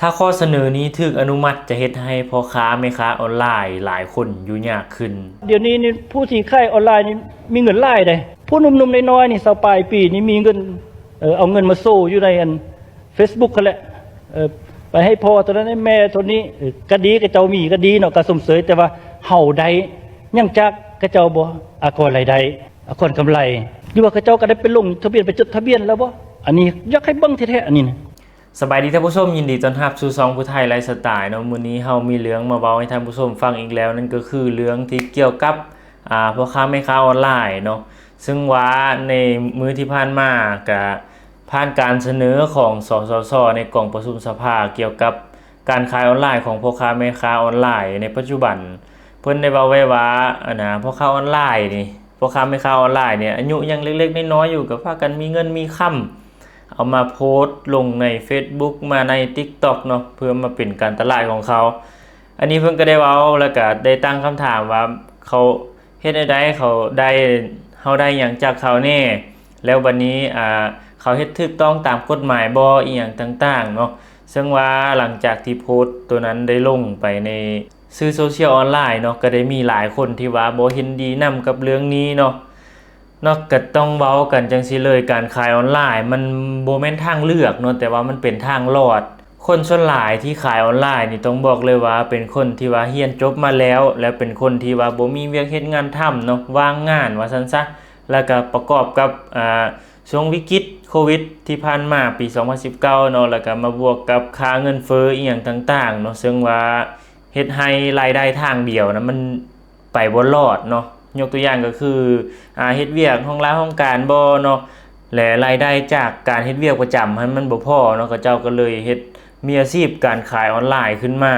ຖ້າຂໍ້ສະເໜີນີ້ຖືກອະນຸມັດ ຈະເຮັດໃຫ້ພໍ່ຄ້າແມ່ຄ້າອອນລາຍຫຼາຍຄົນຢູ່ຍາກຂຶ້ນ. ດຽວນີ້ນີ້ຜູ້ທີ່ຂາຍອອນລາຍນີ້ມີເງິນຫຼາຍເດ້. ຜູ້ໜຸ່ມໆນ້ອຍໆນີ້ ຊາວປາຍປີນີ້ມີເງິນ ເອີ ເອົາເງິນມາໂຊຢູ່ໃນອັນ Facebook ຫັ້ນແຫຼະ ເອີ ໄປໃຫ້ພໍ່ເທົ່ານັ້ນ ໃຫ້ແມ່ເທົ່ານີ້ ເອີ ກະດີ ຂະເຈົ້າມີກະດີເນາະ ກະຊົມເຊີຍ ແຕ່ວ່າເຮົາໄດ້ຫຍັງຈາກຂະເຈົ້າບໍ່? ອາກອນລາຍໄດ້ ອາກອນກຳໄລ ຫຼືວ່າຂະເຈົ້າກະໄດ້ໄປລົງທະບຽນ ໄປຈົດທະບຽນແລ້ວບໍ່? ອັນນີ້ຢາກໃຫ້ເບິ່ງແທ້ໆ ອັນນີ້ນະ. ສະບາຍດີທ່ານຜູ້ຊົມ, ຍິນດີຕ້ອນຮັບສູ່ຊ່ອງຜູ້ໄທໄລຟ໌ສະໄຕເນາະ. ມື້ນີ້ເຮົາມີເລື່ອງມາເວົ້າໃຫ້ທ່ານຜູ້ຊົມຟັງອີກແລ້ວ, ນັ້ນກໍຄືເລື່ອງທີ່ກ່ຽວກັບ ອ່າ ພໍ່ຄ້າແມ່ຄ້າອອນລາຍເນາະ. ເຊິ່ງວ່າໃນມື້ທີ່ຜ່ານມາ ກະຜ່ານການສະເໜີຂອງ ສສຊ ໃນກອງປະຊຸມສະພາ ກ່ຽວກັບການຂາຍອອນລາຍຂອງພໍ່ຄ້າແມ່ຄ້າອອນລາຍໃນປັດຈຸບັນ, ເພິ່ນໄດ້ເວົ້າໄວ້ວ່າ ອັນນະ ພໍ່ຄ້າອອນລາຍນີ້ ພໍ່ຄ້າແມ່ຄ້າອອນລາຍນີ້ ອາຍຸຍັງເລັກໆນ້ອຍໆຢູ່ ກໍພາກັນມີເງິນມີຄຳ ເອົາມາໂພສລົງໃນ Facebook ມາໃນ TikTok ເນາະ ເພື່ອມາເປັນການຕະຫຼາດຂອງເຂົາ. ອັນນີ້ເພິ່ນກໍໄດ້ເວົ້າ ແລ້ວກໍໄດ້ຕັ້ງຄຳຖາມວ່າ ເຂົາເຮັດແນວໃດ ເຂົາໄດ້ ເຮົາໄດ້ຫຍັງຈາກເຂົາແດ່? ແລ້ວບັດນີ້ ອ່າ ເຂົາເຮັດຖືກຕ້ອງຕາມກົດໝາຍບໍ່? ອີ່ຫຍັງຕ່າງໆເນາະ. ເຊິ່ງວ່າຫຼັງຈາກທີ່ໂພສໂຕນັ້ນໄດ້ລົງໄປໃນສື່ໂຊຊຽວອອນລາຍເນາະ ກໍໄດ້ມີຫຼາຍຄົນທີ່ວ່າບໍ່ເຫັນດີນຳກັບເລື່ອງນີ້ເນາະ. ເນາະ ກໍຕ້ອງເວົ້າກັນຈັ່ງຊີ້ເລີຍ, ການຂາຍອອນລາຍມັນບໍ່ແມ່ນທາງເລືອກເນາະ ແຕ່ວ່າມັນເປັນທາງລອດ. ຄົນສ່ວນຫຼາຍທີ່ຂາຍອອນລາຍນີ້ ຕ້ອງບອກເລີຍວ່າເປັນຄົນທີ່ວ່າຮຽນຈົບມາແລ້ວ ແລະ ເປັນຄົນທີ່ວ່າບໍ່ມີວຽກເຮັດງານທຳເນາະ ວ່າງງານວ່າຊັ້ນຊະ. ແລ້ວກໍປະກອບກັບ ອ່າ ຊ່ວງວິກິດໂຄວິດທີ່ຜ່ານມາປີສອງພັນສິບເກົ້າເນາະ ແລ້ວກໍມາບວກກັບຄ່າເງິນເຟີ້ອີ່ຫຍັງຕ່າງໆເນາະ ເຊິ່ງວ່າເຮັດໃຫ້ລາຍໄດ້ທາງດຽວນະ ມັນ ໄປບໍ່ລອດເນາະ. ຍົກຕົວຢ່າງກໍຄື ອາ ເຮັດວຽກຫ້ອງລາຫ້ອງການບໍ່ເນາະ ແລະ ລາຍໄດ້ຈາກການເຮັດວຽກປະຈຳຫັ້ນມັນບໍ່ພໍເນາະ, ເຂົາເຈົ້າກໍເລີຍເຮັດມີອາຊີບການຂາຍອອນລາຍຂຶ້ນມາ.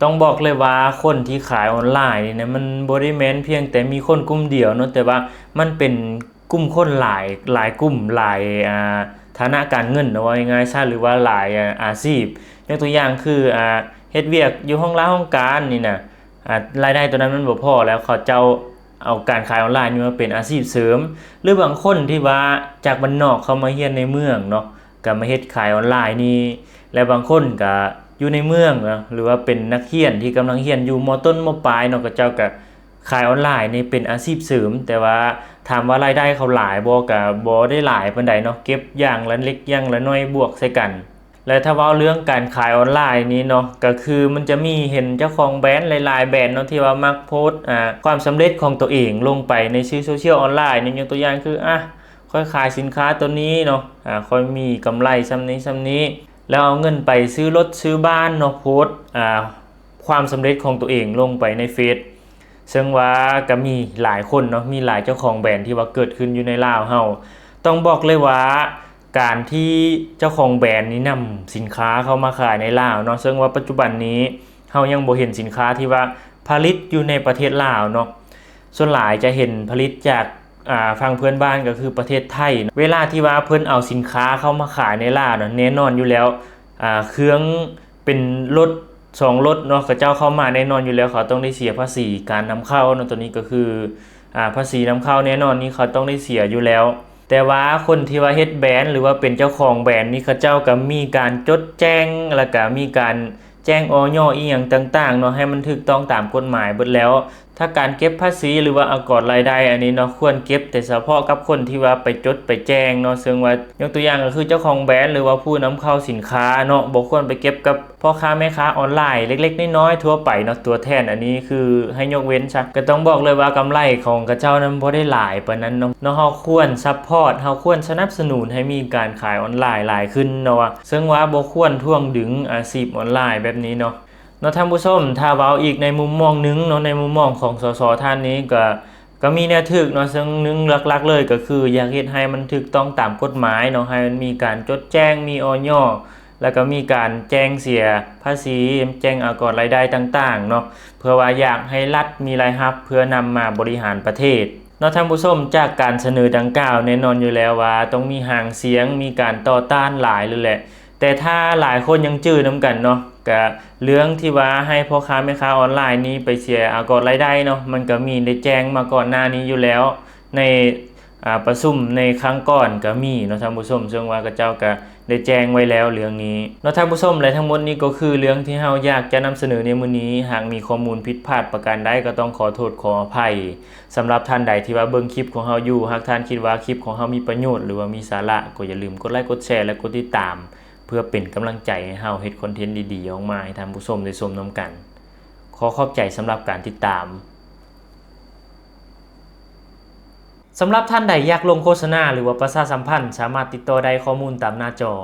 ຕ້ອງບອກເລີຍວ່າຄົນທີ່ຂາຍອອນລາຍນີ້ນະ ມັນບໍ່ໄດ້ແມ່ນພຽງແຕ່ມີຄົນກຸ່ມດຽວເນາະ, ແຕ່ວ່າມັນເປັນກຸ່ມຄົນຫຼາຍ ຫຼາຍກຸ່ມ ຫຼາຍ ອາ ຖານະການເງິນເນາະ ເວົ້າງ່າຍໆຊະ ຫຼືວ່າຫຼາຍ ອາ ອາຊີບ. ຍົກຕົວຢ່າງຄື ອາ ເຮັດວຽກຢູ່ຫ້ອງລາຫ້ອງການນີ້ນະ ອາ ລາຍໄດ້ຕົວນັ້ນມັນບໍ່ພໍແລ້ວ ເຂົາເຈົ້າເອົາການຂາຍອອນລາຍນີ້ມາເປັນອາຊີບເສີມ ຫຼືບາງຄົນທີ່ວ່າຈາກບ້ານນອກເຂົ້າມາຮຽນໃນເມືອງເນາະ ກໍມາເຮັດຂາຍອອນລາຍນີ້ ແລະບາງຄົນກໍຢູ່ໃນເມືອງເນາະ ຫຼືວ່າເປັນນັກຮຽນທີ່ກຳລັງຮຽນຢູ່ ມ.ຕົ້ນ ມ.ປາຍເນາະ ເຂົາເຈົ້າກໍຂາຍອອນລາຍນີ້ເປັນອາຊີບເສີມ. ແຕ່ວ່າຖາມວ່າລາຍໄດ້ເຂົາຫຼາຍບໍ່? ກໍບໍ່ໄດ້ຫຼາຍປານໃດເນາະ ເກັບຢ່າງລະເລັກຢ່າງລະໜ້ອຍບວກໃສ່ກັນ. ແລະຖ້າເວົ້າເລື່ອງການຂາຍອອນລາຍນີ້ເນາະ ກໍຄືມັນຈະມີເຫັນເຈົ້າຂອງແບຣນຫຼາຍໆແບຣນເນາະ ທີ່ວ່າມັກໂພສ ອາ ຄວາມສຳເລັດຂອງຕົວເອງລົງໄປໃນສື່ໂຊຊຽວອອນລາຍນີ້. ຍົກຕົວຢ່າງຄື ອາ ຂ້ອຍຂາຍສິນຄ້າຕົວນີ້ເນາະ ອາ ຂ້ອຍມີກຳໄລສ່ຳນີ້ສ່ຳນີ້ ແລ້ວເອົາເງິນໄປຊື້ລົດຊື້ບ້ານເນາະ ໂພສ ອາ ຄວາມສຳເລັດຂອງຕົວເອງລົງໄປໃນເຟສ. ເຊິ່ງວ່າກໍມີຫຼາຍຄົນເນາະ ມີຫຼາຍເຈົ້າຂອງແບຣນທີ່ວ່າເກີດຂຶ້ນຢູ່ໃນລາວເຮົາ. ຕ້ອງບອກເລີຍວ່າ ການທີ່ເຈົ້າຂອງແບຣນນີ້ນຳສິນຄ້າເຂົ້າມາຂາຍໃນລາວເນາະ ເຊິ່ງວ່າປັດຈຸບັນນີ້ເຮົາຍັງບໍ່ເຫັນສິນຄ້າທີ່ວ່າຜະລິດຢູ່ໃນປະເທດລາວເນາະ. ສ່ວນຫຼາຍຈະເຫັນຜະລິດຈາກ ອາ ຝັ່ງເພື່ອນບ້ານ ກໍຄືປະເທດໄທ. ເວລາທີ່ວ່າເພິ່ນເອົາສິນຄ້າເຂົ້າມາຂາຍໃນລາວນະ ແນ່ນອນຢູ່ແລ້ວ ອາ ເຄື່ອງເປັນລົດ ສອງລົດເນາະ ເຂົາເຈົ້າເຂົ້າມາແນ່ນອນຢູ່ແລ້ວ ເຂົາຕ້ອງໄດ້ເສຍພາສີການນຳເຂົ້າເນາະ. ຕົວນີ້ກໍຄື ອາ ພາສີນຳເຂົ້າແນ່ນອນນີ້ ເຂົາຕ້ອງໄດ້ເສຍຢູ່ແລ້ວ. ແຕ່ວ່າຄົນທີ່ວ່າເຮັດແບຣນ ຫຼືວ່າເປັນເຈົ້າຂອງແບຣນນີ້ ເຂົາເຈົ້າກໍມີການຈົດແຈ້ງ ແລ້ວກໍມີການແຈ້ງ ອອຍ ອີ່ຫຍັງຕ່າງໆເນາະ ໃຫ້ມັນຖືກຕ້ອງຕາມກົດໝາຍເບິດແລ້ວ. ຖ້າການເກັບພາສີ ຫຼືວ່າອາກອນລາຍໄດ້ອັນນີ້ເນາະ ຄວນເກັບແຕ່ສະເພາະກັບຄົນທີ່ວ່າໄປຈົດໄປແຈ້ງເນາະ. ເຊິ່ງວ່າຍົກຕົວຢ່າງກໍຄືເຈົ້າຂອງແບຣນ ຫຼືວ່າຜູ້ນຳເຂົ້າສິນຄ້າເນາະ ບໍ່ຄວນໄປເກັບກັບ ພໍ່ຄ້າແມ່ຄ້າອອນລາຍເລັກໆນ້ອຍໆທົ່ວໄປເນາະ ຕົວແທນອັນນີ້ຄືໃຫ້ຍົກເວັ້ນຊະ. ກໍຕ້ອງບອກເລີຍວ່າກຳໄລຂອງເຂົາເຈົ້ານັ້ນບໍ່ໄດ້ຫຼາຍປານນັ້ນເນາະ. ເນາະ ເຮົາຄວນຊັບພອດ ເຮົາຄວນສະໜັບສະໜູນໃຫ້ມີການຂາຍອອນລາຍຫຼາຍຂຶ້ນເນາະ ວ່າ ເຊິ່ງວ່າບໍ່ຄວນຖ່ວງດຶງອາຊີບອອນລາຍແບບນີ້ເນາະ. ເນາະ ທ່ານຜູ້ຊົມ ຖ້າເວົ້າອີກໃນມຸມມອງໜຶ່ງເນາະ ໃນມຸມມອງຂອງ ສສ ທ່ານນີ້ ກໍ ກໍມີແນວຖືກເນາະ ເຊິ່ງໜຶ່ງຫຼັກໆເລີຍກໍຄືຢາກເຮັດໃຫ້ມັນຖືກຕ້ອງຕາມກົດໝາຍເນາະ ໃຫ້ມັນມີການຈົດແຈ້ງ ມີ ອອຍ ແລ້ວກໍມີການແຈ້ງເສຍພາສີ ແຈ້ງອາກອນລາຍໄດ້ຕ່າງໆເນາະ ເພື່ອວ່າຢາກໃຫ້ລັດມີລາຍຮັບເພື່ອນຳມາບໍລິຫານປະເທດເນາະ. ທ່ານຜູ້ຊົມ ຈາກການສະເໜີດັ່ງກ່າວ ແນ່ນອນຢູ່ແລ້ວວ່າຕ້ອງມີຫາງສຽງ ມີການຕໍ່ຕ້ານຫຼາຍເລີຍແຫຼະ. ແຕ່ຖ້າຫຼາຍຄົນຍັງຈື່ນຳກັນເນາະ ກະເລື່ອງທີ່ວ່າໃຫ້ພໍ່ຄ້າແມ່ຄ້າອອນລາຍນີ້ໄປເສຍອາກອນລາຍໄດ້ເນາະ ມັນກະມີໄດ້ແຈ້ງມາກ່ອນໜ້ານີ້ຢູ່ແລ້ວ ໃນ ອ່າ ປະຊຸມໃນຄັ້ງກ່ອນກໍມີເນາະທ່ານຜູ້ຊົມ, ເຊິ່ງວ່າເຂົາເຈົ້າກໍໄດ້ແຈ້ງໄວ້ແລ້ວເລື່ອງນີ້ເນາະທ່ານຜູ້ຊົມ. ແລະ ທັງໝົດນີ້ກໍຄືເລື່ອງທີ່ເຮົາຢາກຈະນຳສະເໜີໃນມື້ນີ້. ຫາກມີຂໍ້ມູນຜິດພາດປະການໃດກໍຕ້ອງຂໍໂທດຂໍອະໄພ. ສຳລັບທ່ານໃດທີ່ວ່າເບິ່ງຄລິບຂອງເຮົາຢູ່, ຫາກທ່ານຄິດວ່າຄລິບຂອງເຮົາມີປະໂຫຍດ ຫຼືວ່າມີສາລະ, ກໍຢ່າລືມກົດໄລກ໌ ກົດແຊ ແລະ ກົດຕິດຕາມ ເພື່ອເປັນກຳລັງໃຈໃຫ້ເຮົາເຮັດຄອນເທັນດີໆອອກມາໃຫ້ທ່ານຜູ້ຊົມໄດ້ຊົມນຳກັນ. ຂໍຂອບໃຈສຳລັບການຕິດຕາມ. ສຳລັບທ່ານໃດຢາກລົງໂຄສະນາ ຫຼືວ່າປະຊາສຳພັນ, ສາມາດຕິດຕໍ່ໄດ້, ຂໍ້ມູນຕາມໜ້າຈໍ.